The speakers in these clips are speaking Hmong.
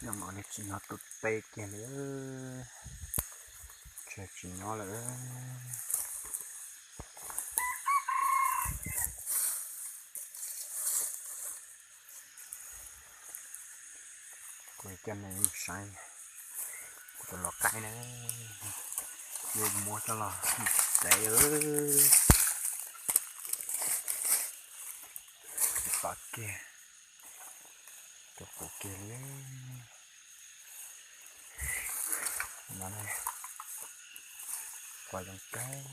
Zoo nkaus li tsis nyob tus teb kiag li, tsis nyob lawm. Kuv coj nej mus saib kuv tus lau qaib na, yuav muab coj los xev. Tsis pom kiag, tus qus kiag li. No, quav zoo kawg.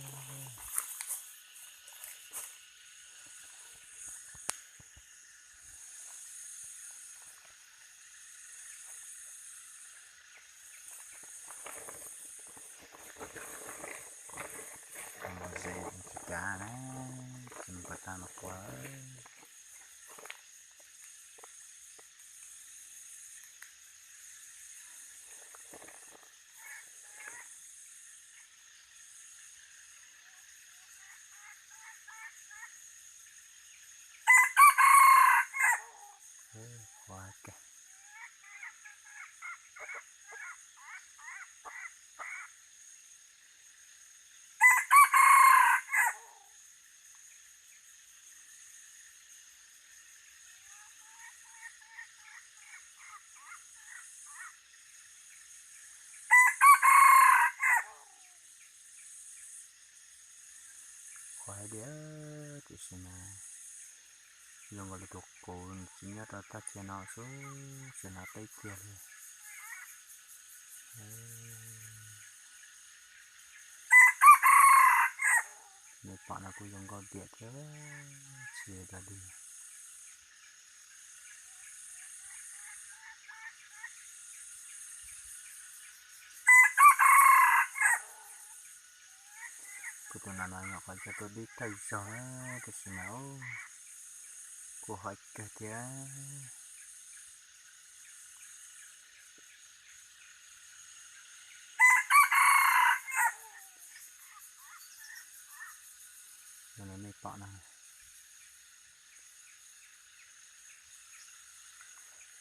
Mos ze tsis kav na, tsis mus kom tag no quav. Qhuav kawg. Qhuav hais tias, tiam sis mas zoo nkaus li tus qus tsis nyob rau thaj chaw no xwb, tsis hnov teb kiag li. Nej pom no kuj zoo nkauj tiag thiab, tsis dag li. Kuv tus no no nyuam qhuav coj tuaj dib thawj zaug na, tab sis mas kuj hot kawg thiab. Zoo li nej pom no,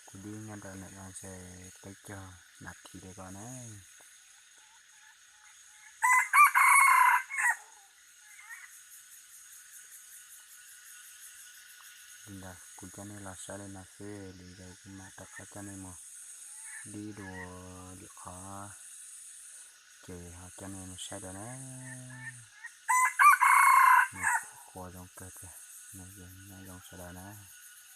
kuv dib nyob rau ntawm no ntshe peb caug nas this li ko na. Li ntawd kuv coj nej los saib li no xwb, lwm zaus kuv mam rov qab coj nej mus dib dua lwm qhov, ces ho coj nej mus saib dua na. Nws quav zoo kawg tiag, nyob zoo sawv daws na.